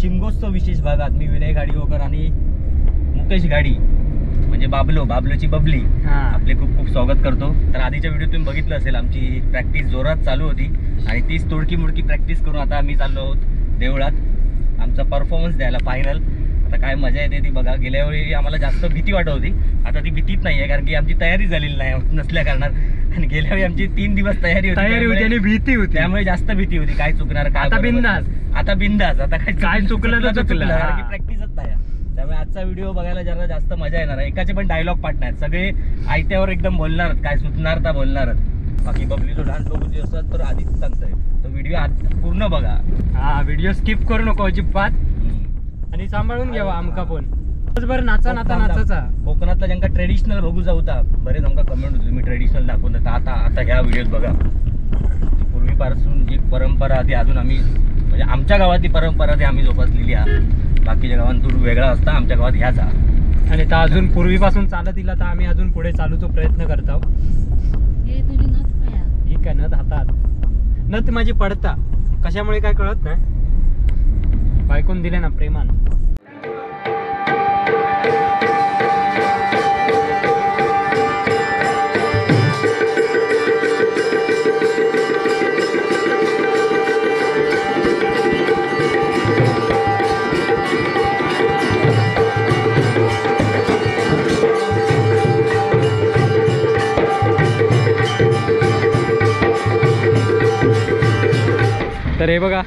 शिमगोत्सव विशेष भागात मी विनय गाडीवकर आणि मुकेश गाडी म्हणजे बाबलो, बाबलोची बबली आपले खूप खूप स्वागत करतो। तर आधीच्या व्हिडिओ तुम्ही बघितलं असेल, आमची प्रॅक्टिस जोरात चालू होती आणि तीच तोडकी मोडकी प्रॅक्टिस करून आता आम्ही चाललो आहोत देवळात आमचा परफॉर्मन्स द्यायला फायनल। आता काय मजा येते ती बघा। गेल्या वेळी आम्हाला जास्त भीती वाटत होती, आता ती भीतीच नाही आहे कारण की आमची तयारी झालेली नाही नसल्या कारणात। आणि गेल्या वेळी आमची 3 दिवस तयारी होती आणि भीती होती, त्यामुळे जास्त भीती होती काय चुकणार काय। आता बिंदास, आता बिंदास, आता काय चुकलं तर चुकलं, कारण की प्रॅक्टिसच नाही। त्यामुळे आजचा व्हिडिओ बघायला जरा जास्त मजा येणार आहे। एकाचे पण डायलॉग पाठ नाहीत, सगळे आयत्यावर एकदम बोलणार, काय सुचणार तर बोलणारच। बाकी बबलीचा डान्स बघू असाल तर आधीच सांगतोय, तो व्हिडिओ आज पूर्ण बघा। हा व्हिडिओ स्किप करू नको अजिबात आणि सांभाळून घ्यावा आमका पण। दिवसभर नाचा नाचा नाचाचा। कोकणातला ज्यांका ट्रेडिशनल बघू जाऊता बरेच आमका कमेंट होते तुम्ही ट्रेडिशनल दाखवता, तर आता आता ह्या व्हिडिओत बघा पूर्वीपासून जी परंपरा ती अजून आम्ही म्हणजे आमच्या गावातली परंपरा ती आम्ही जोपासलेली आहे। बाकीच्या गावांतून वेगळा असता, आमच्या गावात ह्याचा। आणि आता अजून पूर्वीपासून चालत दिला तर आम्ही अजून पुढे चालूचा प्रयत्न करतो। ठीक आहे, नथ हातात, नथ माझी पडता कशामुळे काय कळत नाही, बायकून दिले ना प्रेमान। तर हे बघा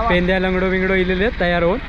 पेंद्या लंगडो बिंगडो इलेले तयार होऊन।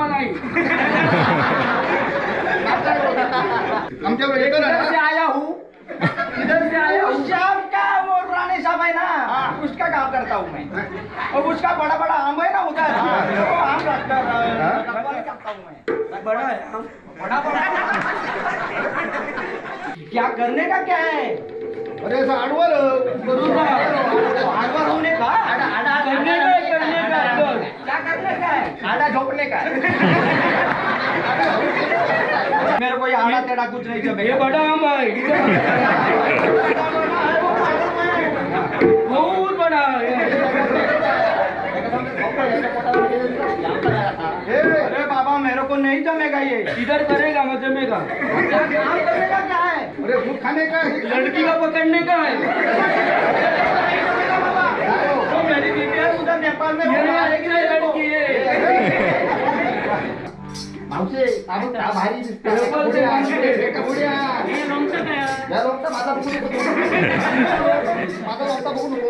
नाही. इधर से आया हूँ, इधर से आया हूँ. श्याम का वो राणे साहब है ना, उसका काम करता हूँ मैं. और उसका बड़ा बड़ा आम है ना उधर, वो आम रखता करता हूँ मैं. बड़ा है आम, बड़ा बड़ा. क्या करने का क्या है? अरे असं आडवर आडवा होने का, करने का, करने का, क्या करने का है? आड़ा झोपने का है. मेरे को ये आड़ा टेढ़ा कुछ नहीं जमेगा. ये बड़ा आम है, बहुत बड़ा है. अरे बाबा मेरे को नहीं जमेगा ये. इधर करेगा मत जमेगा. क्या काम करने का क्या है? अरे भूत खाने का है, लड़की का पकड़ने का है. तो मेरी बीवी है उधर नेपाल में, ये वो मारेगी मेरे को. लड़की है. मावशे आपण का भारी दिसते. हे लोणचं काय? या लोणचा माझा बघू नको, माझा लोणचा बघू नको.